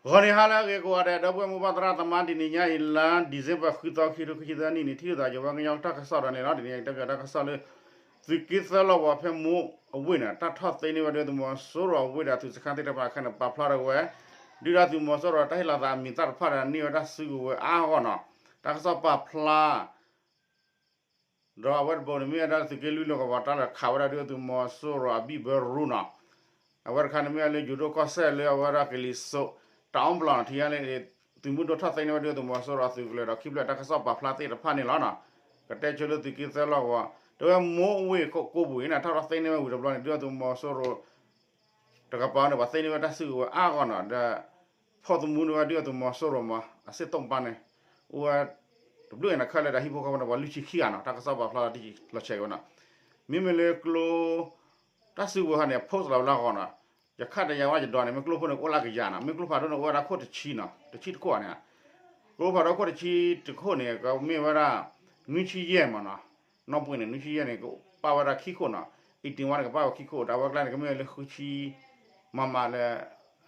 ဂီၤနံၤဟါလၢအဂ့ၤကိးဂၤဒဲး ဒီပုၢ်ဝဲၢ်မိၢ်ပၢ်သရၣ်သမါ တနံၤညါအံၤ လါ December ဃုသီ ခံထိခံဆံသၢနံၣ်န့ၣ် ထံၣ်လိာ်သးယဝဲကညီတၢ်ကစီၣ်ဒီးန့ၣ်လီၤ. တနံၤညါအံၤ တဲပၠးတၢ်ကစီၣ်လၢ သုးက့သၢလီၢ်ကဝီၤဖဲမိၢ်အဝ့ၢ်န့ၣ် တၢ်ထီၣ်သ့န့ၢ်ဝဲဒုၣ်ဒါသုးမီၤစိရိၤအဝ့ၢ်ဒီးအသုးစခန်းသ့ၣ်တဖၣ်အခါန့ၣ် ပာ်ဖျါထီၣ်ဝဲ ဒုၣ်ဒါသုးမီၤစိရိၤတၢ်ဟ့ၣ်လီၤသးအမံၤသၣ်တဖၣ်ဒီးန့ၢ်ဝဲဒၣ်စုကဝဲၤအါအါဂီၢ်ဂီၢ်နီၤ. တၢ်ကစီၣ်ပာ်ဖျါ ဒီးအဝဲတဘိန့ၣ်မ့ၢ်ဝဲဒၣ်သုးက့လွံၢ်လီၢ်ကဝီၤ တၢ်လဲၤခးဝဲဒၣ်ဒုၣ်ဒါသုးမီၤစိရိၤအဘံၣ်ဘၢရူနီၤ. အဝဲတခါန့ၣ်မ့ၢ်ဝဲလၢယိၤဒိၣ်ကီၢ်စဲၣ်လၢအဝဲဒၣ်ကလံၤစိး တၢ်အီဘျီၣ်နီၤ ထံဂၤလၢ သုးမုၢ်ဒိၣ်ထီၣ်သ့န့ၢ်ဝဲဒုၣ်ဒါသုးမီၤစိရိၤအသုးကလၢၤဒီးခံဖျၢၣ်တၢ်ကစီၣ်ပာ်ဖျါသ့ၣ်တဖၣ်န့ၣ်လီၤနီၤ. ကတဲဆိလၢသုးက့သၢလီၢ်ကဝီၤ တဲဝဲမိၢ်အဝ့ၢ်ကိးပူၤအံၤန့ၣ် တၢ်ထီၣ်သ့န့ၢ်ဝဲဝံၤတဘျီန့ၣ် ဒုၣ်ဒါသုးမီၤစိရိၤ တကပၤန့ၣ် ပှၤသ့န့ၢ်ဝဲတၢ်စုကဝဲၤအါဂီၢ်နီၤ ဒီး ဖီၣ်သမူန့ၢ်ဝဲဒုၣ်ဒါသုးမီၤစိရိၤမး အစ့ၣ်တိၣ်ပာ်န့ၣ် အိၣ်ဝဲ တဘျုးအံၤန့ၣ် ခဲလၢာ်ဒီးဟံၣ်ဖိဃီဖိန့ၣ် ပှၤလွံၢ်ဆံခံဂၤနီၤ တၢ်ကစီၣ်ပာ်ဖျါလီၤတံၢ်လီၤဆဲးက့ၤဝဲနီၤ. မ့မ့ၢ်လၢကျိ တၢ်စုကဝဲၤဟီန့ၣ် post လီၤဝဲလၢအဂီၢ်နီၤ ယခးတယၤဝဲယဒိးန့ၣ် မ့ၢ်ကျိဖိန့ၣ် ကအိၣ်လၢအကယၤနီၤ မ့ၢ်ကျိဖးဒိၣ်န့ၣ် အိၣ်ဝဲဒၣ်ခိၣ်တဆံနီၤ တဆံတခိၣ်န့ၣ် ကျိဖးဒိၣ်ခိၣ်တဆံတခိၣ်န့ၣ် ကမ့ၢ်ဝဲဒၣ် နွံဆံယဲၢ်မးနီၤ နီၣ်ပှ့ၤန့ၣ် နွံဆံယဲၢ်န့ၣ် ကပာ်ဝဲဒၣ်ခံခိၣ်နီၤ အံၤတ့ၢ်ဝါန့ၣ် ကပာ်ဝဲခံခိၣ် ဒီးအဝဲကျါန့ၣ် ကမ့ၢ်ဝဲလၢဃုဆံ မးမးလၢ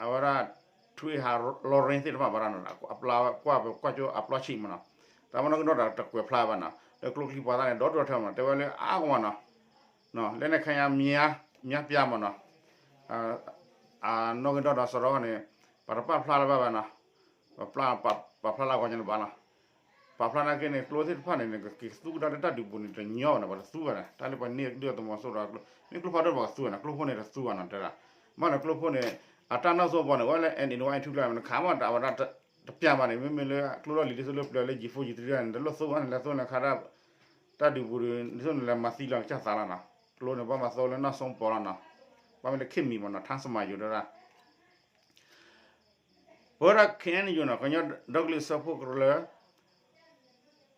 အဝဲဒၣ် ထွံၣ်ဟးလီရ့သ့ၣ်တဖၣ်ဘၣ်နီၤ အပျါကွၢ်ပကွၢ်ကၠိအပျီဆံးမးနီၤ တၢ်မ့ၢ်နီၢ်ကဒီးတကွဲးဖျါဘၣ်နီၤ လၢကျိချံပှၤသၣ်န့ၣ် ဒီဒိၣ်ထီၣ်မးနီၤ တဲဝဲလၢအါဂီၢ်မးနီၤ လၢန့ၣ်ခါညါ မၠါပၠါမးနီၤ အနီၣ်ဂံၢ်ဒီဒီးစရီန့ၣ် ပှၤတပာ်ဖျါလၢၤဘၣ်ဘၣ်နီၤ ပာ်ဖျါလၢအဂီၢ်ညါန့ၣ်ဘၣ်နီၤ ပာ်ဖျါနာ်က့န့ၣ် ကျိသ့ၣ်တဖၣ်န့ၣ် ကက့ၤသူကဒါလၢတၢ်ဒုးပူၤန့ၣ် တညီဘၣ်နီၤ ပှၤတသူဘၣ်န့ၣ် တၢ်လၢပှၤန့ၢ်ဒုၣ်ဒါသုးမီၤစိရိၤ မ့ၢ်ကျိဖးဒိၣ်ပှၤကသူဘၣ်နီၤ ကျိဖိန့ၣ်တသူဘၣ်နီၤ တဲဒၣ် ဘၣ်နီၤကျိဖိန့ၣ် အတၢ်နီၣ်သိဘီန့ၣ် ဝဲလၢ N one N two ကျါန့ၣ် ခးမးတၢ်ဝဲဒၣ် တပျၢ်ဘၣ်န့ၣ် မ့မ့ၢ်လၢကျိလီၢ်လံၤဒ်သိးလၢပျၢၤလၢ G four G three န့ၣ် တလိၣ်သူဘၣ်န့ၣ် လဲၤသူန့ၣ်ခါဒၣ် တၢ်ဒုးပူၤဒ်သိးန့ၣ် လဲၤမၤသံလီၤကစၢ်သးလီၤနီၤ ကျိန့ၣ် ဘၣ်မၤသိလၢနီၢ်စိပီၤလီၤနီၤ ဘၣ်မ့ၢ်လၢခ့ၣ်မံၤမးနီၤ ထါစမၤယိၤဒၣ် ပဝဲဒၣ် K N U နီၤ ကညီဒီကလုာ်စၢဖှိၣ်ကရၢ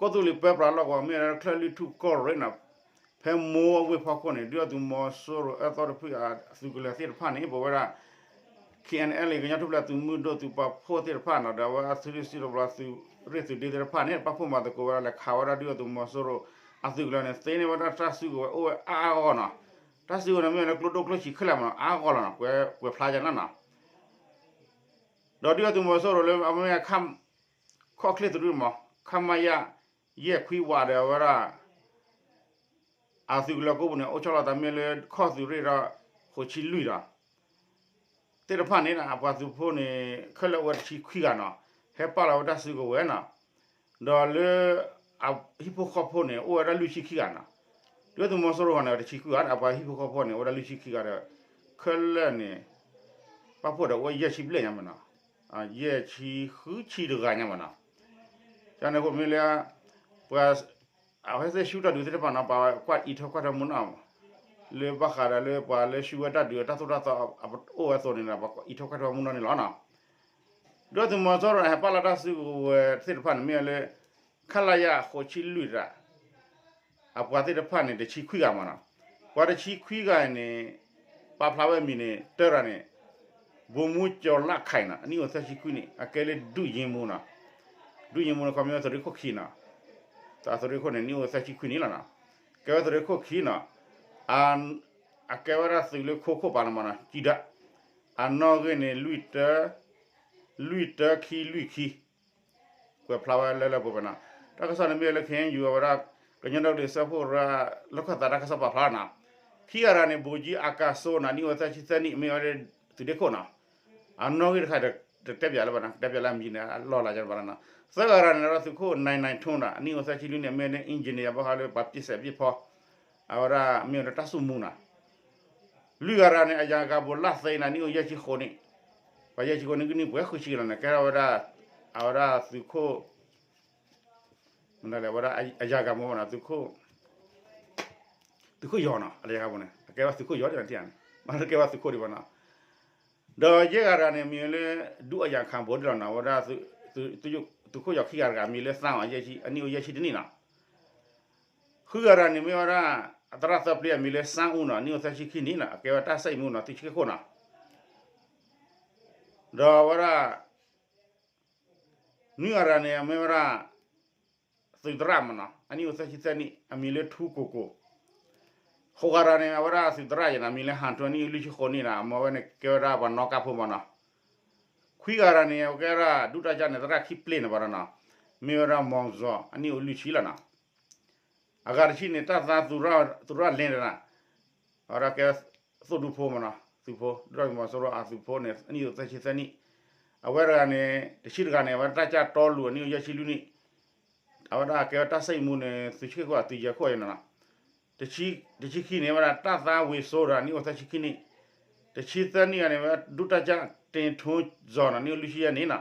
ကီၢ်သူလ့ၤပၢပြးလီၢ်ကဝီၤ မ့ၢ်ဝဲဒၣ်ချၢၣ်လွံၢ်ထူၣ်ကီၢ်ရ့ၣ်နီၤ ဖဲမိၢ်အဝ့ၢ်ဖီခိၣ်န့ၣ် ဒုၣ်ဒါသုးမီၤစိရိၤအၢသီတဖုအသုးကလၢၤသ့ၣ်တဖၣ်န့ၣ် ပဝဲဒၣ် K N L A ကညီထူၣ်ဖျဲးသုးမုၢ်ဒိၣ်သုးပာ်ဖှိၣ်သ့ၣ်တဖၣ်နီၤ ဒီးအဝဲအသုးရ့ၣ်စုတဘျီသုးရ့ၣ်သုးဒ့သ့ၣ်တဖၣ်န့ၣ် ပာ်ဖှိၣ်မၤသကိးဝဲဒၣ် လဲၤခးဝဲဒၣ်ဒုၣ်ဒါသုးမီၤစိရိၤအသုးကလၢၤန့ၣ် သ့န့ၢ်ဝဲဒၣ်တၢ်စုကဝဲၤအိၣ်ဝဲအါအါဂီၢ်ဂီၢ်နီၤ တၢ်စုကဝဲၤန့ၣ်မ့ၢ်ဝဲလၢကျိဒိၣ်ကျိဆံးခဲလၢာ်မးနီၤ အါဂီၢ်လီၤနီၤ ကွဲးဖျါယၤနီၤနီၤ ဒီးဒုၣ်ဒါသုးမီၤစိရိၤလၢအမ့ၢ်အခ ခီၣ်ချ့သုးရ့ၣ်မး ခမရ ယဲၢ်ခွံဝးဒီးအဝဲဒၣ် အသုးကလၢၤကိးပူၤန့ၣ် အိၣ်ဆီလီၤသးမ့ၢ်လၢခီၣ်သုးရ့ၣ်ဒီး ဃိးဆံလွံၢ်ဒီး သ့ၣ်တဖၣ်န့ၣ် အပှၤသုးဖိန့ၣ် ခဲလၢာ်အိၣ်ဝဲတဆံခွံဂၤနီၤ ဟဲပာ်လီၤဝဲတၢ်စုကဝဲၤနီၤ ဒီးလၢ အဟံၣ်ဖိဃီဖိန့ၣ် အိၣ်ဝဲဒၣ်လွံၢ်ဆံခံဂၤနီၤ ဒုၣ်ဒါသုးမီၤစိရိၤဂီၢ်န့ၣ် တဆံခွံဂၤ အပှၤဟံၣ်ဖိဃီဖိန့ၣ် အိၣ်ဝဲဒၣ်လွံၢ်ဆံခံဂၤဒီး ခဲလၢာ်န့ၣ် ပာ်ဖှိၣ်ဒီးအိၣ်ယဲၢ်ဆံဘျဲၣ်ညါမးနီၤ ယဲၢ်ဆံဃုဆံတဂၤညါမးနီၤ ကန့ၣ်အဃိမ့ၢ်လၢ ပှၤ အဝဲသ့ၣ်ဆူၣ်တၢ်ဒုးသ့ၣ်တဖၣ်နီၤ ပှၤကွၢ်အံးထွဲကွၢ်ထွဲမူနီၤ လၢဘၣ်ဃးဒီးလၢပှၤလၢဆူၣ်ဝဲတၢ်ဒုးတၢ်သိၣ်တၢ်သီအိၣ်ဝဲအသိးန့ၣ်ဒီး ပှၤအံးထွဲကွၢ်ထွဲမူနီၤန့ၣ်လီၤနီၤ ဒုၣ်ဒါသုးမီၤစိရိၤန့ၣ် ဟဲပာ်လီၤတၢ်စုကဝဲၤသ့ၣ်တဖၣ်န့ၣ် မ့ၢ်ဝဲလၢ ခလရ ဃိးဆံလွံၢ်တၢ် အပှၤသ့ၣ်တဖၣ်န့ၣ် တဆံခွံဂၤမးနီၤ ပှၤတဆံခွံဂၤန့ၣ် ပာ်ဖျါဝဲအမံၤန့ၣ် တၢတၢ်န့ၣ် ဗိုလ်မှူးကျော်လတ်ခိုင်နီၤ အနံၣ်အိၣ်သၢဆံခွံနံၣ် အကဲလၢ ဒုရင်းမှူးနီၤ ဒုရင်းမှူးန့ၣ် ခီမ့ၢ်ဝဲသုးရ့ၣ်ခိၣ်ခံနီၤ သုးရ့ၣ်ခိၣ်န့ၣ် နံၣ်အိၣ်သၢဆံခွံနံၣ်လီၤနီၤ ကဲဝဲသုးရ့ၣ်ခိၣ်ခံနီၤ အကဲဝဲဒၣ်သုးလၢခိခိၣ်ပာ်လီၤမးနီၤ ကံဒၢ အနီၣ်ဂံၢ်န့ၣ် လွံၢ်တၢ လွံၢ်တၢခံလွံၢ်ခံ ကွဲးဖျါဝဲလၢလၢပှဲၤပှဲၤနီၤ တၢ်ကစီၣ်န့ၣ်မ့ၢ်လၢ K N U အဝဲဒၣ် ကညီဒီကလုာ်စၢဖှိၣ်ကရၢ လီၢ်ခၢၣ်သးတၢ်ကစီၣ်ပာ်ဖျါနီၤ ခံဂၤတဂၤန့ၣ် ဗိုလ်ကြီး အကာစိုးနီၤ နံၣ်အိၣ်သၢဆံသၢနံၣ် မ့ၢ်ဝဲလၢသုးဒ့ခိၣ်နီၤ အနီၣ်ဂံၢ်တခါ တတဲပၠးလၢၤဘၣ်နီၤ တဲပၠးလၢအမံၤန့ၣ် အလီၢ်လၤယၤဘၣ်လီၤနီၤ သၢဂၤတဂၤန့ၣ်ဒီးသုးခိၣ် နံၣ်နံၣ်ထူနီၤ နံၣ်အိၣ်သၢဆံလွံၢ်နံၣ် မ့ၢ်လၢ engineer ဘၣ်ဃးလၢပှၤပစ်စဲးပစ်ဖီ အဝဲဒၣ်မ့ၢ်ဝဲလၢတၢ်စိာ်မူနီၤ လွံၢ်ဂၤတဂၤန့ၣ် အယၤဂၤဘိးလၢ်သ့နီၤ နံၣ်အိၣ်ယဲၢ်ဆံဃိးနံၣ် ပှၤယဲၢ်ဆံဃိးနံၣ် ကနံၣ်ပှဲၤဃုဆံလီၤန့ၣ် ကဲထီၣ်ဝဲဒၣ် အဝဲဒၣ်သုးခိၣ် မနုၤလဲၣ် အဝဲဒၣ်အယၤဂၤဘိးနီၤ သုးခိၣ် သုးခိၣ်ယီၤနီၤ အယၤဂၤဘိးန့ၣ် အကဲဝဲသုးခိၣ်ယီၤဒ်န့ၣ် မ့ၢ်လၢကဲဝဲသုးခိၣ်ဒံးဘၣ်နီၤ ဒီးယဲၢ်ဂၤတဂၤန့ၣ် မ့ၢ်ဝဲလၢ ဒုအယၤခးဘိးဒ်လီၤနီၤ အဝဲဒၣ် သုးခိၣ်ယီၤခံဂၤတဂၤ မ့ၢ်လၢသါအီၤ အနံၣ်အိၣ်ယဲၢ်ဆံတနံၣ်နီၤ ဃုဂၤတဂၤန့ၣ် မ့ၢ်ဝဲဒၣ် အသရၣ်သၢပျ့ အမံၤလၢ စန်းဦးနီၤ အနံၣ်အိၣ်သၢဆံခံနံၣ်နီၤ အကဲဝဲတၢ်စဲအံၤမူနီၤ သုးဆံခိၣ်နီၤ ဒီးအဝဲဒၣ် နွံဂၤတဂၤန့ၣ် အမ့ၢ်ဝဲဒၣ် သုးသရၣ်မနီၤ အနံၣ်အိၣ်သၢဆံသၢနံၣ် အမံၤလၢထူကိၢ်ကိၢ်, ဃိးဂၤတဂၤန့ၣ် အဝဲဒၣ်သုးသရၣ်ယဲနီၤ အမံၤလၢဟၣ်ထွဲ အနံၣ်လွံၢ်ဆံဃိးနံၣ်နီၤ အမ့ၢ်ဝဲန့ၣ် ကဲဝဲဒၣ်ပှၤနီၣ်ကါဖိမနီၤ, ခွံ ခွံဂၤတဂၤန့ၣ် အကဲဝဲဒၣ်ဒုးတၢ်ကၢ်န့ၣ် သရၣ်ခံပျ့န့ၣ်ဘၣ်ဒီးနီၤ, မ့ၢ်ဝဲဒၣ် မောင်ဇော် အနံၣ်အိၣ်လွံၢ်ဆံလီၤနီၤ. အဂၤတဆံန့ၣ် တပ်သား သူရလင်းတဂၤ, အဝဲဒၣ်ကဲ သုးဒူဖိမ့ၢ်နီၤ, သုးဖိ ဒုၣ်ဒါသုးမီၤစိရိၤအသုးဖိန့ၣ် အနံၣ်အိၣ်သၢဆံသၢနံၣ်. အဝဲတဂၤန့ၣ် တဆံတဂၤန့ၣ် အဝဲဒၣ်တၢ်ကၢ်တီလူၤ အနံၣ်အိၣ်ယဲၢ်ဆံလွံၢ်နံၣ်. အဝဲဒၣ်ကဲဝဲတၢ်စံၣ်မူန့ၣ် သုးဆံခိၣ်အသုးယဲၢ်ခိၣ်အံၤနီၤ. တဆံခံန့ၣ် အဝဲဒၣ်တပ်သား ဝေစိုး ဒီး အနံၣ်အိၣ်သၢဆံခံနံၣ်. တဆံသၢနံၣ်ဂၤန့ၣ် အဝဲဒၣ်ဒုးတၢ်ကၢ် တင်ထွန်းဇော် နီၤ အနံၣ်အိၣ်လွံၢ်ဆံယဲၢ်နံၣ်နီၤ.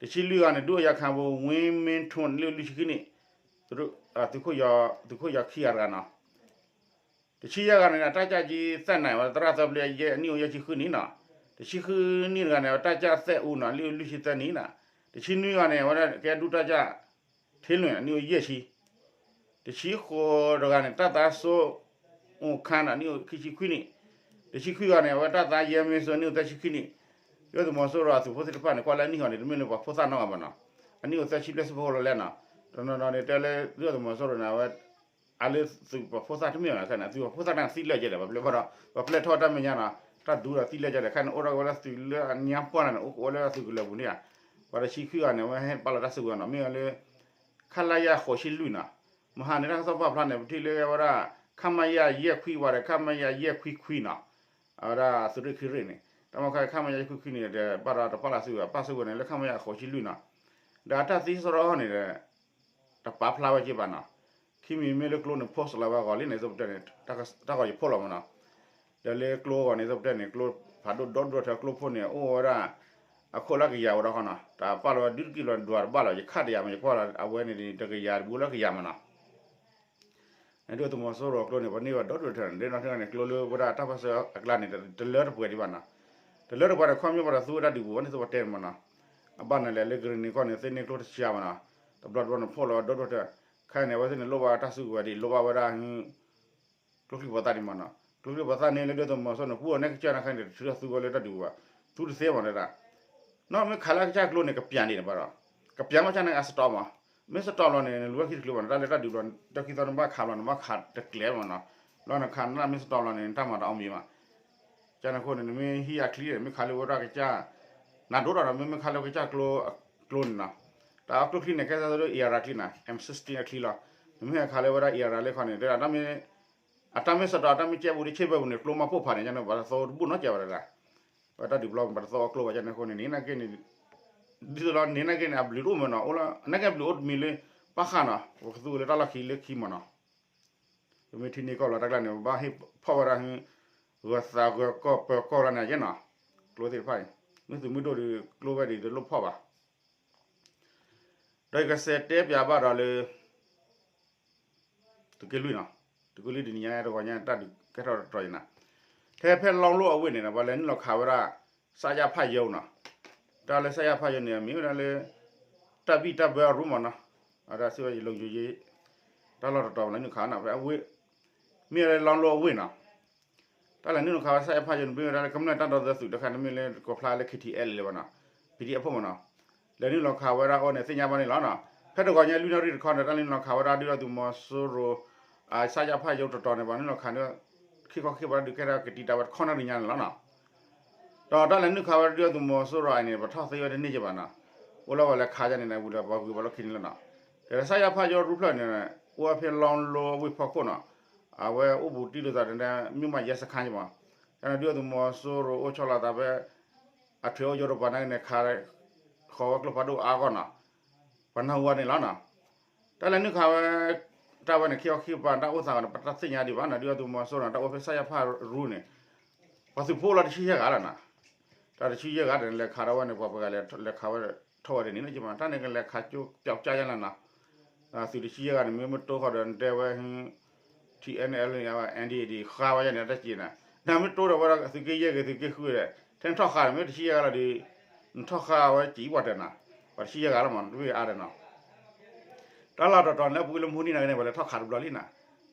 တဆံလွံၢ်ဂၤန့ၣ် ဒုးအယၤခၣ်ဘိ ဝင်းမင်းထွန်း အနံၣ်အိၣ်လွံၢ်ဆံခံနံၣ်. သုးခိၣ်ယီၤခံဂၤတဂၤနီၤ. တဆံယဲၢ်ဂၤန့ၣ် အတၢ်ကၢ်က့ၤသဲၣ်နၤ အဝဲဒၣ်သရၣ်သၢပျ့အယဲၢ် အနံၣ်အိၣ်ယဲၢ်ဆံဃုနံၣ်နီၤ. တဆံဃုနံၣ်တဂၤန့ၣ် အဝဲတၢ်ကၢ်သဲၣ်အူနီၤ အနံၣ်အိၣ်လွံၢ်ဆံသၢနံၣ်နီၤ. တဆံနွံဂၤန့ၣ် အဝဲဒၣ်ကဲဒုးတၢ်ကၢ် ထ့လွံၣ် အနံၣ်အိၣ်ယဲၢ်ဆံ. တဆံဃိးတဂၤန့ၣ် တပ်သား စိုးအောင်ခန်း နီၤ အနံၣ်အိၣ်ခံဆံခွံနံၣ်. တဆံခွံဂၤန့ၣ် အဝဲတပ်သား ရဲမင်းစိုး အနံၣ်အိၣ်သၢဆံခွံနံၣ်. ဒုၣ်ဒါသုးမီၤစိရိၤအသုးဖိသ့ၣ်တဖၣ်န့ၣ် ကွၢ်လၢအနံၣ်ဃီန့ၣ် တမ့ၢ်လၢပှၤဖိသၣ်နီတဂၤဘၣ်နီၤ. အနံၣ်အိၣ်သၢဆံဘျဲၣ်ဆံဖိဃိလီၤလဲၣ်နီၤ. တနီၤနီၤန့ၣ် တဲလၢဒုၣ်ဒါသုးမီၤစိရိၤန့ၣ် အဝဲ အလၢသုးပှၤဖိသၣ်တမ့ၢ်ဘၣ်နီၤ. သုးပှၤဖိသၣ်န့ၣ်သံလၢာ်ကဲဒီး ပှၤပျဲထီၣ် ပှၤပျဲထီၣ်တၢ်မဲာ်ညါနီၤ. တၢ်ဒုးဒီးသံလၢာ်ကဲဒီး ခဲန့ၣ် အိၣ်ထီၣ်က့ၤဝဲလၢသုးလၢအညါပှၢ်န့ၣ် အိၣ်က့ၤဝဲလၢသုးကလၢၤပူၤန့ၣ်ဧါ. ပှၤတဆံခွံဂၤန့ၣ် အဝဲဟဲပာ်လီၤတၢ်စုကဝဲၤနီၤ မ့ၢ်ဝဲလၢ ခလရ ဃိးဆံလွံၢ်နီၤ. မဟါန့ၣ် တၢ်ကစီၣ်ပာ်ဖျါန့ၣ် ပထံၣ်လၢဝဲဒၣ် ခမရ ယဲၢ်ခွံဝါဒီး ခမရ ယဲၢ်ခွံခွံနီၤ. အဝဲဒၣ်သုးရ့ၣ်ခံရ့ၣ်န့ၣ် တၢ်မ့ၢ်ခါ ခမရ ယဲၢ်ခွံခွံန့ၣ် တဘၣ်ဒီးတပာ်လီၤစုကဝဲၤ ပာ်စုကဝဲၤန့ၣ်လၢ ခမရ ဃိးဆံလွံၢ်နီၤ. ဒီးအတၢ်သံစရီအီၤန့ၣ်ဒီး တပာ်ဖျါဝဲက့ၤဘၣ်နီၤ. ခံမံၤမ့ၢ်လၢကျိန့ၣ် post လီၤဝဲအဂီၢ်လံန့ၣ် သုပတဲန့ၣ် တၢ်ဂီၤယဖိလီၤမ့ၢ်နီၤ. ဒီးလၢကျိအဂီၢ်န့ၣ် သုပတဲန့ၣ် ကျိဖးဒိၣ်ဒီဒိၣ်ထဲကျိဖိန့ၣ် အိၣ်ဝဲဒၣ် အခိၣ်လၢကယၤဝဲဒီးဃီနီၤ. တၢ်ပာ်လီၤဝဲဒုးတကံၢ်လီၤဒွးတဘၣ်လီၤ ယခးတယၤမ့ၢ် ယကွၢ်လီၤအဝဲန့ၣ် တကယၤတဘိလၢကယၤမ့ၢ်နီၤ. ဒုၣ်ဒါသုးမီၤစိရိၤအကျိန့ၣ် ပှၤန့ၢ်ဝဲဒီဒိၣ်ထဲန့ၣ် ဒ်န့ၣ်န့ၣ် ကျိလၢဝဲဒၣ်တၢ်ပၢၢ်ဆၢအကျါန့ၣ် တလၢတပှဲၤဒံးဘၣ်နီၤ. တလၢတပှဲၤန့ၣ် ခီဖျိပှၤတသူဝဲတၢ်ဒုးပူၤဝဲန့ၣ် သုပတဲန့ၣ်မ့ၢ်နီၤ. အဘၣ်န့ၣ်လဲၣ် လၢကရံၣ်နံၤကီၢ်န့ၣ် သ့န့ၢ်ကျိတဆံမ့ၢ်နီၤ. တဘျီတဘျီန့ၣ် ဖီၣ်လီၤဝဲဒီဒိၣ်ထဲ ခဲအံၤန့ၣ် အဝဲသ့ၣ်န့ၣ် လိၣ်ဘၣ်တၢ်စုကဝဲၤဒံး လိၣ်ဘၣ်ဝဲဒၣ် ကျိချံမျိာ်သၣ်ဒံးမ့ၢ်နီၤ. ကျိချံမျိာ်သၣ်န့ၣ် လၢဒုၣ်ဒါသုးမီၤစိရိၤန့ၣ် ပူအီၤန့ၣ်ကစၢ်န့ၣ်ခဲအံၤန့ၣ် တထုးထီၣ်သူဝဲလၢတၢ်ဒုးပူၤဘၣ်. သူတသ့ဘၣ်တဲဒၣ် နီၢ်မ့ၢ်ခးလၢကစၢ်ကျိန့ၣ် ကပျးဒံးန့ၣ်ဘၣ်ဒီး ကပျးမ့ၢ်ကစၢ်န့ၣ် အစတီးမး, မ့ၢ်စတီးလီၤန့ၣ် နလူၤဝဲခံတချုးဘၣ်န့ၣ် တၢ်လၢတၢ်ဒုးဘျီ တၢ်ခံသီနဘၣ်ခးဘျီ နဘၣ်ခးတကျဲးမ့ၢ်နီၤ, ဘျီနခးနမ့ၢ်စတီးလီၤန့ၣ် နတၢ်မၤတအီမံၤဘၣ်. ကန့ၣ်အဃိန့ၣ် နမ့ၢ်ဟံးအချံန့ၣ် မ့ၢ်ခးလၢဝဲဒၣ်ကစၢ် နၤဒိၣ်ဒီး မ့မ့ၢ်ခးလၢကစၢ်ကျိ ကျိန့ၣ်နီၤ, တၢ်အကျိချံန့ၣ် ကဲသးဒ် A R ချံနီၤ, M sixteen အချံလီၤ. နမ့ၢ်ဟဲခးလၢဝဲဒၣ် A R လၢခီန့ၣ် တဲဒၣ် အတၢ်မ့ၢ်စတီး အတၢ်မ့ၢ်ကဲဘူးဒီး ဆ့ဘၢပူၤန့ၣ် ကျိမးပိၢ်ဖးန့ၣ် ကန့ၣ် ပှၤတသီတဘူၣ်နီတစဲးဘၣ်တဒၣ် ပှၤတၢ်ဒုးပျီ ပှၤတသီအကျိဘၣ် ကန့ၣ်အဃိန့ၣ် န့ၣ်နာ်က့န့ၣ် ဒ်သိးလီၤ န့ၣ်နာ်က့န့ၣ် အဘျုးတအိၣ်မ့ၢ်နီၤ, အိၣ်လၢ နာ်က့ဘျုးအိၣ်တမံၤလၢ ဘၣ်ဃးနီၤ ပကသူဝဲလၢတၢ်လီၢ်ခံလၢခံမ့ၢ်နီၤ, ပမ့ၢ်ထံၣ်န့ၢ်ကီၢ်လီၤတၢ်ကျါန့ၣ် ပဘၣ်ဟ့ၣ်ဖီၣ်ဝဲဒၣ် ဂၢၤသးဂၢၤကီၢ်ပၢၤကီၢ်လၢန့ၣ်က့နီၤ, ကျိသ့ၣ်တဖၣ်အံၤ မ့ၢ်သုးမုၢ်ဒိၣ်ဒီး ကျိဝဲဒၣ်တလိၣ်ဖီၣ်ဘၣ်. ဒီးယကစဲးတဲပၠးဘၣ်ဒီးလၢ သုးက့လွံၢ်နီၤ, သုးက့လွံၢ်တနံၤညါတဂီၤညါ တၢ်ဒုးကဲထီၣ်တတီၤအံၤနီၤ, ထဲဖဲလီလိအဝ့ၢ်န့ၣ် ပှၤလဲၤနုာ်လီၤခးဝဲဒၣ် စရဖ ယိနီၤ, တၢ်လၢ စရဖ ယိန့ၣ် မ့ၢ်ဝဲဒၣ်လၢ တၢ်ဘံၣ်တၢ်ဘၢအရူမ့ၢ်နီၤ, အဝဲဒၣ်စံးဝဲ ယလုံခြုံရေး တၢ်လီၢ်တတီၤ ပှၤလဲၤနုာ်ခးနီၤ, ဖဲအဝ့ၢ် မ့ၢ်ဝဲဒၣ်လီလိအဝ့ၢ်နီၤ တၢ်လဲၤနုာ်လီၤခးဝဲ စရဖ ယိန့ၣ် မ့ၢ်ဝဲဒၣ်လၢကမျၢၢ်တၢ်ဒီသဒၢသုးတခါန့ၣ် မ့ၢ်လၢကီၢ်ဖျါလၢ K T L လၢၤဘၣ်နီၤ, P D F ဖိမ့ၢ်နီၤ, လဲၤနုာ်လီၤခးဝဲဒၣ်အီၤန့ၣ် သ့ၣ်ညါဘၣ်န့ၣ်လီၤနီၤ, ဖဲတဂီၤညါလွံၢ်နၣ်ရံၣ်တခီန့ၣ် တၢ်လဲၤနုာ်လီၤခးဝဲဒၣ်ဒုၣ်ဒါသုးမီၤစိရိၤ စရဖ ယိတတီၤန့ၣ် ပှၤနုာ်လီၤခးန့ၣ် ခံခီခံကပၤဒုးကဲထီၣ်ကတံာ်တာ်ဝဲတခီနၣ်ရံၣ်ညါန့ၣ်လီၤနီၤ. ဒီးတၢ်လဲၤနုာ်ခးဝဲဒၣ်ဒုၣ်ဒါသုးမီၤစိရိၤအံၤန့ၣ် ပထီၣ်သ့ဝဲတန့ၢ်က့ဘၣ်နီၤ, အိၣ်လၢပှၤလဲၤခးယါန့ၣ် ဝံၤဒီးပှၤဂုၤပှၤလီၢ်ခံန့ၣ်လီၤနီၤ, ကဲဒီး စရဖ ယိရူဖျၢၣ်န့ၣ် အိၣ်ဝဲဖဲလီလိအဝ့ၢ်ဖီခိၣ်နီၤ, အဝဲအိၣ်ဘူးတံၢ်လိာ်သးဒီး မြို့မရဲစခန်းမး, ကဲဒီးဒုၣ်ဒါသုးမီၤစိရိၤအိၣ်ဆီလီၤသးဖဲ အထွဲအိၣ်ယိတပၤနာ်က့န့ၣ် ခး ဃီၤဝဲကျိဖးဒိၣ်အါဂီၢ်နီၤ, ပှၤနၢ်ဟူဝဲန့ၣ်လီၤနီၤ. တၢ်လဲၤနုာ်ခးဝဲ တၢ်ဝဲန့ၣ် ခံခီခံကပၤ တၢ်အိၣ်သးဂီၤန့ၣ် ပတၢ်သ့ၣ်ညါဒံးဘၣ်နီၤ, ဒုၣ်ဒါသုးမီၤစိရိၤန့ၣ် တၢ်အိၣ်ဖဲ စရဖ ရူန့ၣ် ပှၤသုးဖိလီၤတဆံယဲၢ်ဂၤလီၤနီၤ, တၢ်တဆံယဲၢ်ဂၤဒီး လဲၤခးထီၣ်ဝဲန့ၣ် ပှၤပှဲၤဂၤလဲၤခးဝဲထီၣ်ဝဲဒၣ်န့ၣ်လီၤက့မး, တၢ်န့ၣ်ကလဲၤခးကၠိပျီကၠါယါလီၤနီၤ, သုးတဆံယဲၢ်ဂၤန့ၣ် မ့ၢ်မ့ၢ်တိဃီၤဒီး နတဲဝဲ T N L န့ၣ် N D A A D ဃါဝဲယါန့ၣ် တၢ်စ့ၢ်နီၤ, နမ့ၢ်တိဒီးဝဲဒၣ်သုးက့ယဲၢ်ဂ့ၤ သုးက့ဃုဂ့ၤဒီး ထဲနထီၣ်ဃာ်န့ၣ် မ့ၢ်တဆံယဲၢ်ဂၤလီၤဒီး နထီၣ်ဃာ်ဝဲစံးဝဲတၢ်နီၤ, ပှၤတဆံယဲၢ်ဂၤလီၤမး တမ့ၢ်အါဒီးနီၤ. တၢ်လီၢ်တတီၤန့ၣ် လၢအပူၤလၢမုၢ်နံၤနာ်က့န့ၣ် ပှၤလဲၤထီၣ်ခးတဘျီလံနီၤ,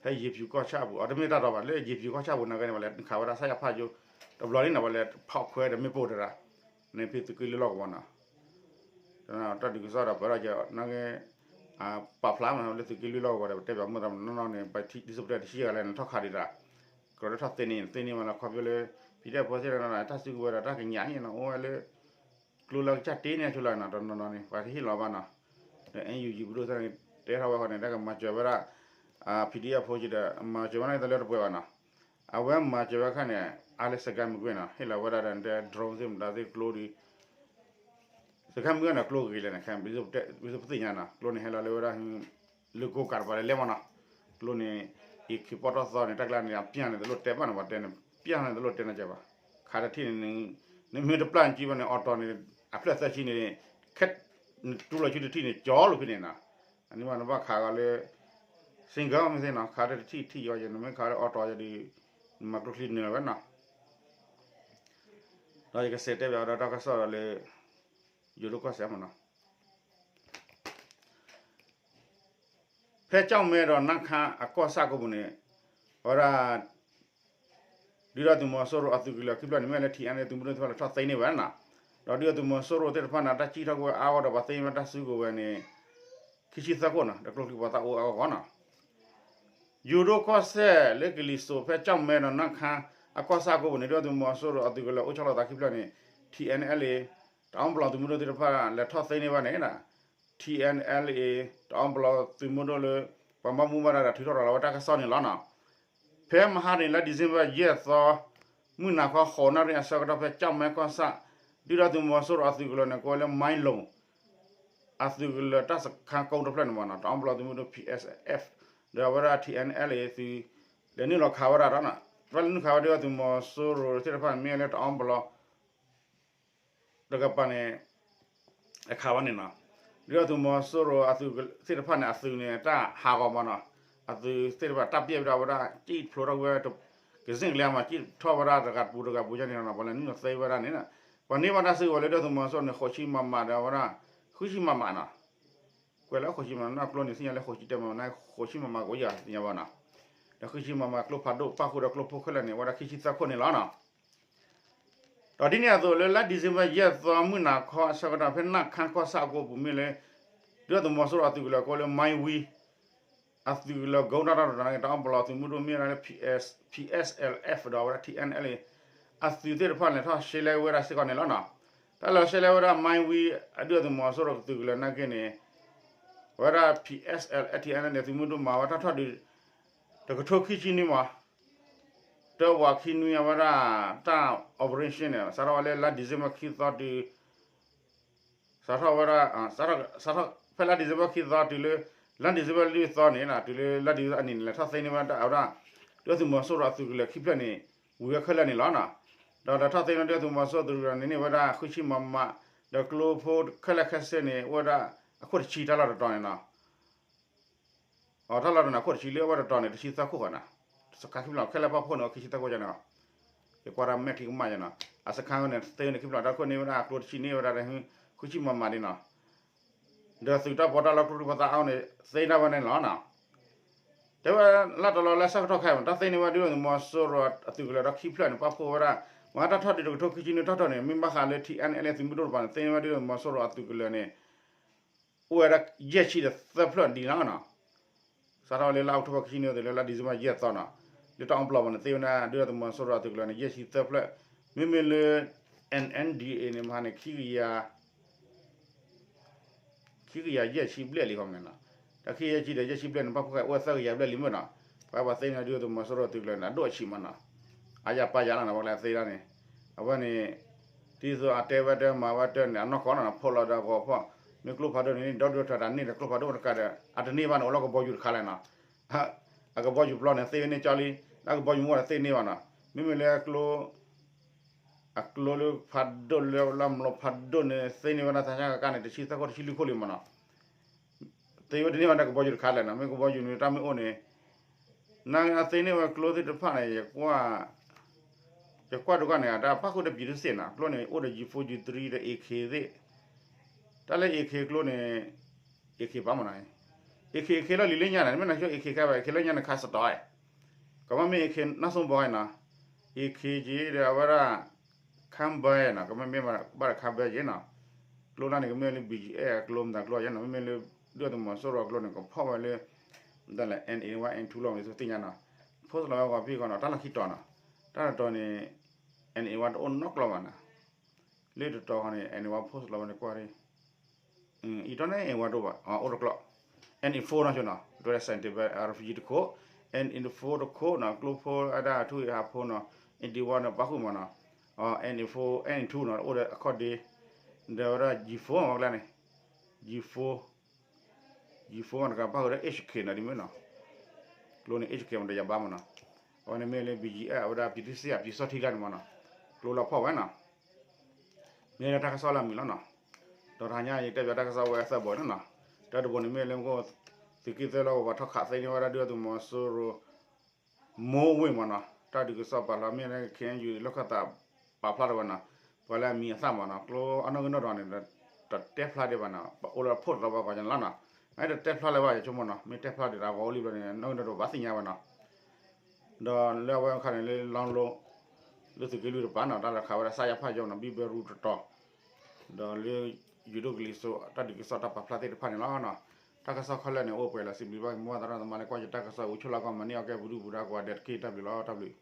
ဖဲယ့ၤပျူၤကီၢ်ဆၣ်ပူၤ အတမ့ၢ်တၢ်တီဘၣ် လၢယ့ၤပျူၤကီၢ်ဆၣ်ပူၤနာ်က့န့ၣ် ပှၤလဲၤခးဝဲဒၣ် စရဖ ယိ တဘျီလံနီၤ, ပှၤလဲၤဖီၣ်ခွဲးဒီးမ့ၣ်ပိၢ်တရၣ် န့ၣ်ဖဲသုးက့လွံၢ်လီၢ်ကဝီၤနီၤ, တၢ်ဒုးကစီၣ်ဒီးပှဲၤထီၣ်ကဲနာ်က့ ပာ်ဖျါမးလၢသုးက့လွံၢ်လီၢ်ကဝီၤဒီး ပတဲပၠးမုၢ်တနီၤနီၤန့ၣ် ပှၤဒ်သိးပတဲတဆံယဲၢ်ဂၤလၢန့ၣ် ထီၣ်ခးဒံးတၢ် ကြၢးလၢထီၣ်သ့န့ၢ်သ့န့ၢ်မးလီၤ ခီဖျိလၢ PDF ဖိသ့ၣ်တနီၤနီၤ တၢ်စုကဝဲၤဒီးတၢ်ကညးန့ၣ်နီၤ အိၣ်ဝဲလၢ ကျိ ကျိလၢကစၢ်တ့န့ၢ်ဆိလၢနီၤ တနီၤနီၤန့ၣ် ပှၤတဟ့ၣ်လီၤဘၣ်နီၤ, ဒီး NUG ပဒိၣ်သၢန့ၣ် တဲထီၣ်ဝဲဃီန့ၣ် တၢ်ကမၤစၢၤဝဲဒၣ် PDF ဖိကဒီး မၤစၢၤဝဲဒၣ်တလၢတပှဲၤဘၣ်နီၤ, အဝဲမၤစၢၤဝဲခါန့ၣ် အါလၢစကဲမုၢ်ကွ့ၢ်နီၤ ဟ့ၣ်လီၤဝဲဒၣ်ဒီး drone သ့ၣ်မတၤသ့ၣ်ကျိဒီး စကဲမုၢ်ကွ့ၢ်န့ၣ် ကျိဂ့ၤလဲၣ်န့ၣ် ခဲ ပသ့ၣ်ညါနီၤ ကျိန့ၣ်ဟဲလီၤလၢဝဲဒၣ် လၢကိးကးတပၤလဲၤလဲၤမးနီၤ, ကျိန့ၣ် အံၤခံပီၣ်ထီၣ်သီန့ၣ် တၢ်ကျါန့ၣ် အပျၢ်န့ၣ်တလိၣ်တဲဘၣ်န့ၣ် ပှၤတဲန့ၣ် ပျၢ်န့ၣ်တလိၣ်တဲန့ၣ်ကဲဘၣ်, ခးတထံၣ်န့ၣ် နမ့ၢ်တပျၢ်ကံဘၣ်န့ၣ် အီၣ်တီန့ၣ် အဖျၢၣ်သၢဆံန့ၣ် ခဲ နတူၢ်လီၤဆူတထံၣ်န့ၣ် ကၠီလိာ်ဖဲန့ၣ်နီၤ, အန့ၣ်ဘၣ်နဘၣ်ခးဂီၤလၢ single မ့ၢ်သ့ၣ်နီၤ ခးတထံၣ်ထံၣ်ယီၤယဲ နမ့ၢ်ခးလၢအီၣ်တီယဲဒီး နမၤကျိချံနၢၤဝဲနီၤ, ဒီးယကစံးတဲဘၣ်ဝဲဒၣ်တၢ်ကစီၣ်ဒီးလၢ ယိၤဒိၣ်ကီၢ်စဲၣ်မးနီၤ ဖဲကၠီၣ်မဲဒီးနါခါအကီၢ်ဆၣ်ကိးပူၤန့ၣ် အဝဲဒၣ် ဒုၣ်ဒါသုးမီၤစိရိၤအသုးကလၢၤခံဖျၢၣ်န့ၣ် မ့ၢ်လၢ ထံၣ်အဲၣ်အဲၣ်လ် သုးမုၢ်ဒိၣ်သ့ၣ်တဖၣ်လဲၤထီၣ်သ့န့ၢ်ဝဲနီၤ, ဒီးဒုၣ်ဒါသုးမီၤစိရိၤသ့ၣ်တဖၣ်န့ၣ် တၢ်စံၣ်ထီၣ်ကွံာ်အါဂီၢ်ဒီးပှၤသ့န့ၢ်ဝဲတၢ်စုကဝဲၤန့ၣ် ခံဆံသၢခိၣ်နီၤ ဒီးကျိချံပှၤသးအိၣ်အါဂီၢ်ဂီၢ်နီၤ ယိၤဒိၣ်ကီၢ်စဲၣ်လၢကလံၤစိးဖဲကၠီၣ်မဲဒီးနါခါ အကီၢ်ဆၣ်ကိးပူၤန့ၣ် ဒုၣ်ဒါသုးမီၤစိရိၤအသုးကလၢၤအိၣ်ဆီလီၤသးခံဖျၢၣ်န့ၣ် ထံၣ်အဲၣ်အဲၣ်လ် တအီၣ်ပလီၢ်သုးမုၢ်ဒိၣ်သ့ၣ်တဖၣ်လဲၤထီၣ်သ့န့ၢ်ဘၣ်န့ၣ် ထံၣ်အဲၣ်အဲၣ်လ် တအီၣ်ပလီၢ်သုးမုၢ်ဒိၣ်လၢ ပှၤဘၣ်မူဘၣ်ဒါဒီးထုးထီၣ်ရၤလီၤဝဲတၢ်ကစီၣ်န့ၣ်လီၤနီၤ ဖဲမဟါန့ၣ်လါ December ယဲၢ်သီ မုၢ်နၤခီဃိးနၣ်ရံၣ်အဆၢကတီၢ်ဖဲကၠီၣ်မဲကီၢ်ဆၣ် ဒုၣ်ဒါသုးမီၤစိရိၤအသုးကလၢၤန့ၣ် ကိးဝဲလၢ မိုင်းလုံ အသုးကလၢၤတၢ်စခါကိးတဖျၢၣ်န့ၣ်မးနီၤ တအီၣ်ပလီၢ်သုးမုၢ်ဒိၣ် P S F ဒီးအဝဲဒၣ် ထံၣ်အဲၣ်အဲၣ်လ် သုး လဲၤနုာ်လီၤခးဝဲဒၣ်ဒီးနီၤ တဖၣ်လဲၤနုာ်ခးဝဲဒၣ်သုးမီၤစိရိၤသ့ၣ်တဖၣ်န့ၣ် မ့ၢ်လၢတအီၣ်ပလီၢ် တကပၤန့ၣ် အခးဝဲန့ၣ်နီၤ ဒုၣ်ဒါသုးမီၤစိရိၤအသုးသ့ၣ်တဖၣ်န့ၣ် အသုးန့ၣ် တၢ်ဟးဂီၤမးနီၤ အသုးသ့ၣ်တဖၣ်တၢ်ပျဲၢ်ဝဲဒၣ်ဝဲဒၣ် ကၠံၣ်ဖျိထီၣ်ဝဲ ကစ့ၣ်ကလဲမး ကၠံၣ်ထီၣ်ဝဲဒၣ်တဂၤတပူၤတဂၤပူၤယဲန့ၣ်နီၤ ပှၤလဲၤနုာ်လီၤသ့ဝဲဒၣ်န့ၣ် ပှၤန့ၢ်ဘၣ်တၢ်စုကဝဲၤလၢဒုၣ်ဒါသုးမီၤစိရိၤန့ၣ် ဃိးဆံမမဒီးဝဲဒၣ် ဃုဆံမမနီၤ ကွဲးလၢဃိးဆံမမနီၤ ကျိန့ၣ်သ့ၣ်ညါလၢဃိးဆံတဲမနီၤ ဃိးဆံမမကအိၣ်ယၤသ့ၣ်ညါဘၣ်နီၤ ဒီးဃုဆံမမ ကျိဖးဒိၣ်ပၣ်ဃုာ်ဒီးကျိဖိခဲလၢာ်န့ၣ် ဝဲဒၣ်ခံဆံသၢခိၣ်န့ၣ်လီၤနီၤ ဒီးဒ်န့ၣ်အသိးလၢလါ December ယဲၢ်သီ မုၢ်နၤခီအဆၢကတီၢ် ဖဲနၢ်ခါကီၢ်ဆၣ်အကိးပူၤမ့ၢ်လၢ ဒုၣ်ဒါသုးမီၤစိရိၤအသုးကလၢၤကိးလၢ မိုင်းဝံ အသုးကလၢၤ ကိးတၢ်ထီၣ်တတီၤန့ၣ် တအီၣ်ပလီၢ်သုးမုၢ်ဒိၣ်မ့ၢ်ဝဲဒၣ်လၢ P S P S L F ဒီးဝဲဒၣ် ထံၣ်အဲၣ်အဲၣ်လ် အသုးသ့ၣ်တဖၣ်လဲၤထီၣ်ရှဲလဲဝဲဒၣ်စ့ၢ်ကီးန့ၣ်လီၤနီၤ တၢ်လီၤရှဲလဲဝဲဒၣ် မိုင်းဝံ အဒုၣ်ဒါသုးမီၤစိရိၤအသုးကလၢၤနာ်က့န့ၣ် ဝဲဒၣ် P S L F ထံၣ်အဲၣ်အဲၣ်လ် သုးမုၢ်ဒိၣ်မၤဝဲတၢ်ထီၣ်ဒုး တကထိခံဆံနွံမး တဝးခံနွံအဝဲဒၣ် တၢ် operation န့ၣ် စးထီၣ်ဝဲလၢလါ December ခံသီတုၤ စးထီၣ်ဝဲဒၣ် စးထီၣ် ဖဲလါ December ခံသီတုၤလၢ လါ December လွံၢ်သီန့ၣ် တုၤလၢလါ December အနံၤန့ၣ် လဲၤထီၣ်သ့န့ၢ်ဝဲဒၣ်အဝဲဒၣ် ဒုၣ်ဒါသုးမီၤစိရိၤအသုးကလၢၤခံဖျၢၣ်န့ၣ် ဝံၤဝဲခဲလၢာ်န့ၣ်လီၤနီၤ. ဒီးလဲၤထီၣ်သ့န့ၢ်ဒုၣ်ဒါသုးမီၤစိရိၤသုးကလၢၤန့ၣ် န့ၢ်ဝဲဒၣ် ဃုဆံမမ, ဒီးကျိဖိခဲလၢာ်ခဲဆ့န့ၣ် အိၣ်ဝဲဒၣ်အခိၣ်တဆံတၢ်လီၢ်တတီၤန့ၣ်နီၤ. အတၢ်လီၢ်တတီၤန့ၣ် အခိၣ်တဆံလၢအဝဲတတီၤန့ၣ် တဆံသၢခိၣ်ဃီနီၤ. စခါခံဖျၢၣ်ခဲလၢာ်ပၣ်ဖှိၣ်န့ၣ် အခံဆံသၢခိၣ်န့ၣ်နီၤ. ယကွၢ်တၢ်မဲာ်ချံကမၣ်ယဲနီၤ. အစခါန့ၣ် သ့န့ၣ်ခံဖျၢၣ်တၢ်ခိၣ်န့ၢ်ဝဲဒၣ်အကျိတဆံန့ၢ်ဝဲဒၣ် ဃုဆံမမန့ၣ်နီၤ. ဒီးသုးတၢ်ပီးတၢ်လီကျိချံပသးအါန့ၣ် သ့ဒၣ်ဝဲန့ၣ်လီၤနီၤ. တဲဝဲလၢတလီၤလၢဆၢကတီၢ်ခဲအံၤ တၢ်သ့န့ၢ်ဝဲဒၣ်ဒုၣ်ဒါသုးမီၤစိရိၤအသုးကလၢၤဒီးခံဖျၢၣ်န့ၣ် ပၣ်ဖှိၣ်ဝဲဒၣ် မ့ၢ်တၢ်ထီၣ်ဒုးတကထိခံဆံနွံတၢ်ထီၣ်န့ၣ် မ့ၢ်ဘၣ်ဃးလၢ ထံၣ်အဲၣ်အဲၣ်လ် သုးမုၢ်ဒိၣ်တပၤန့ၣ် သ့န့ၢ်ဝဲဒၣ်ဒုၣ်ဒါသုးမီၤစိရိၤအသုးကလၢၤန့ၣ် အိၣ်ဝဲဒၣ်ယဲၢ်ဆံဒီးသၢဖျၢၣ်ဒံးလီၤနီၤ. စးထီၣ်ဝဲလၢလါအီးကထိဘၢၣ်ခံဆံနွံတုၤလၢလါဒံၣ်စ့ဘၢၣ်ယဲၢ်သီနီၤ. လၢတၢ်အီၣ်ပလီၢ်ပူၤန့ၣ် သ့ဝဲဒၣ်ဒုၣ်ဒါသုးမီၤစိရိၤအသုးကလၢၤန့ၣ် ယဲၢ်ဆံသၢဖျၢၣ်, မ့မ့ၢ်လၢ N N D A န့ၣ် မဟါန့ၣ် ခံကယၤ ခံကယၤယဲၢ်ဆံဘျဲၣ်လံဃီမ့ၢ်နီၤ. ဒီးခံကယၤယဲၢ်ဆံဒီးယဲၢ်ဆံဘျဲၣ်န့ၣ် ပၣ်ဖှိၣ်ဃာ်အိၣ်ဝဲသၢကယၤဘျဲၣ်လံမ့ၢ်နီၤ. ပှၤဘၣ်သ့န့ၢ်ဒုၣ်ဒါသုးမီၤစိရိၤသုးကလၢၤန့ၣ် အဒိၣ်အဆံးမးနီၤ. အါယၤပါယၤလီၤနီၤ ပှၤကလဲၤသ့ဒၣ်န့ၣ်. အဝဲန့ၣ် ဒ်သိးအတဲဝဲတဲမၤဝဲတၢ်န့ၣ် အနီၢ်ကီၢ်နီၤ ဖိးလီၤဒီးအဂီၤဖီၣ်, မ့ၢ်ကျိဖးဒိၣ်န့ၣ် ဒီဒူၣ်ထီၣ်တၢ်န့ၢ်ဒီးကျိဖးဒိၣ်တကးဒီး အတန့ၢ်ဘၣ်န့ၣ် အိၣ်လၢကဘီယူၤတခါလဲၣ်နီၤ. အကဘီယူၤပျီန့ၣ် သ့ဝဲန့ၢ်ကၠီလံ, လၢကဘီယူၤမ့ၢ်အိၣ်ဒီးသ့န့ၢ်ဘၣ်နီၤ. မ့မ့ၢ်လၢကျိ အကျိလၢဖးဒိၣ်လၢလၢမျိာ်ဖးဒိၣ်န့ၣ် သ့န့ၢ်ဝဲဒၣ်သးစၢ်ကကါန့ၣ် တဆံသၢခိၣ်တဆံလွံၢ်ခိၣ်လံမ့ၢ်နီၤ. သ့ဝဲတန့ၢ်ဘၣ်န့ၣ်ကဘီယူၤတခါလဲၣ်နီၤ, မ့ၢ်ကဘီယူၤန့ၣ် တၢ်မ့ၢ်အိၣ်န့ၣ် နသ့န့ၢ်ဝဲကျိသ့ၣ်တဖၣ်န့ၣ် ယကွၢ် ယကွၢ်ဒိကါန့ၣ် တၢ်ပၣ်ဃုာ်ဒီး ပြည်သူ့စစ် နီၤ, ကျိန့ၣ် အိၣ်ဒီး G four G three ဒီး AK သ့ၣ်, တၢ်လၢ AK ကျိန့ၣ် AK ပၣ်မနီၤ, AK AK လီၢ်လံၤလၢညါန့ၣ် မ့ၢ်နဆိ AK ခဲဘၣ် AK လၢညါန့ၣ် ခါစတီၤ, ကမ့ၢ် AK နီၢ်စိဘီနီၤ, AK က့ဒီးအဝဲဒၣ် ခါဘၢနီၤ, ကမ့ၢ်မ့ၢ်ဘၣ်ဒီးခါဘၢက့နီၤ, ကျိလၢန့ၣ် ကမ့ၢ်လၢ BGF အကျိမတၤကျိယဲနီၤ, မ့မ့ၢ်လၢ ဒုၣ်ဒါသုးမီၤစိရိၤအကျိန့ၣ် ကဖီၣ်ဝဲလၢ ဒ်လဲၣ် NA one N two လီၤ မ့ၢ်သုသ့ၣ်ညါနီၤ, ဖိသလီၤဝဲဂီၤဖံးဂီၤနီၤ, တၢ်လီၢ်ခံတီၤနီၤ, တၢ်တတီၤန့ၣ် NA one တအိၣ်နီတကျိဘၣ်နီၤ, လၢတတီၤဃီန့ၣ် အဲၣ်န့ၣ် ဝဲ post လီၤဝဲန့ၣ်ကွၢ်ရ့ၣ် အံၤတီန့ၣ် အဲၣ်ဝဲဒိၣ်ဘၣ် အိၣ်တကျီၢ် N info နီၤ ဆိနီၤ တဝဲဒၣ် Saigon Refugees တခိၣ် N info တခိၣ်နီၤ ကျိဖိအဒၣ်အထူၣ်အဟးဖိနီၤ eighty one န့ၣ် ပာ်ဃုာ်မးနီၤ N info N two နီၤ အိၣ်ဒီးအခီၣ်ဒ့ ဒီးဝဲဒၣ် G four မး ကျါန့ၣ် G four G four မးတကး ပာ်ဃုာ်ဒီး H K နီၤ ဒ်မ့ၢ်နီၤ ကျိန့ၣ် H K မးဒီးယၤဘါမးနီၤ အဝဲန့ၣ်မ့ၢ်လၢ B G F အဝဲဒၣ် ပြည်သူ့စစ် အပၠံစီထံကျါန့ၣ်မးနီၤ ကျိလီၤဖီၣ်ဝဲနီၤ မ့ၢ်လၢတၢ်ကစီၣ်လၢအမံၤလီၤနီၤ ဒီးတဟါညါယတဲပၠးတၢ်ကစီၣ်ဝဲအသၢဘီန့ၣ်နီၤ တၢ်တဘီန့ၣ်မ့ၢ်လၢမ့ၢ် သုးက့သၢလီၢ်ကဝီၤပှၤထီၣ်ခးသ့န့ၢ်ဝဲဒၣ်ဒုၣ်ဒါသုးမီၤစိရိၤ မိၢ်ဝ့ၢ်မးနီၤ တၢ်ဒုးကစီၣ်ပာ်ဖျါမ့ၢ်လၢ K N U လီၢ်ခၢၣ်သးပာ်ဖျါထီၣ်ဝဲနီၤ ပှၤလၢအမံၤအသၣ်မးနီၤ ကျိအနီၣ်ဂံၢ်နီၣ်ဒွးန့ၣ် တတဲဖျါဒံးဘၣ်နီၤ ပအိၣ်လၢဖှိၣ်တရီပှၤကွၢ်ကလီၤနီၤ အတတဲဖျါလၢၤဘၣ် ယဆိကမိၣ်နီၤ မ့ၢ်တဲဖျါဒံးတၢ်ပှၤအိၣ်လံဘျီန့ၣ် နီၣ်ဂံၢ်နီၣ်ဒွးဘၣ်သ့ၣ်ညါဝဲနီၤ ဒီးလၢအဝဲအခါန့ၣ်လၢ လီလိ လၢသုးက့လွံၢ်တပၤနီၤ တၢ်လဲၤခးဝဲဒၣ် စရဖ ယီၤနီၤ ဘံၣ်ဘဲရူတတီၤ ဒီးလၢ ယိၤဒိၣ်ကလံၤစိး တၢ်ဒုးကစီၣ်တၢ်ပာ်ဖျါသ့ၣ်တဖၣ်န့ၣ်လီၤနီၤ တၢ်ကစီၣ်ခဲလၢာ်န့ၣ် အိၣ်ပှဲၤလီၤစံးဘျုးဘၣ်က့ၤ မိၢ်ပၢ်သရၣ်သမါလၢကွၢ်ယတၢ်ကစီၣ် ဂုာ်ဆိၣ်လၢကီၢ်မၤန့ၢ်အီၣ်ကဲ ပူၤဒုၣ်ပူၤဒါကိးဂၤဒဲးတက့ၢ် တၢ်ဘျုးလီၤ တၢ်ဘျုး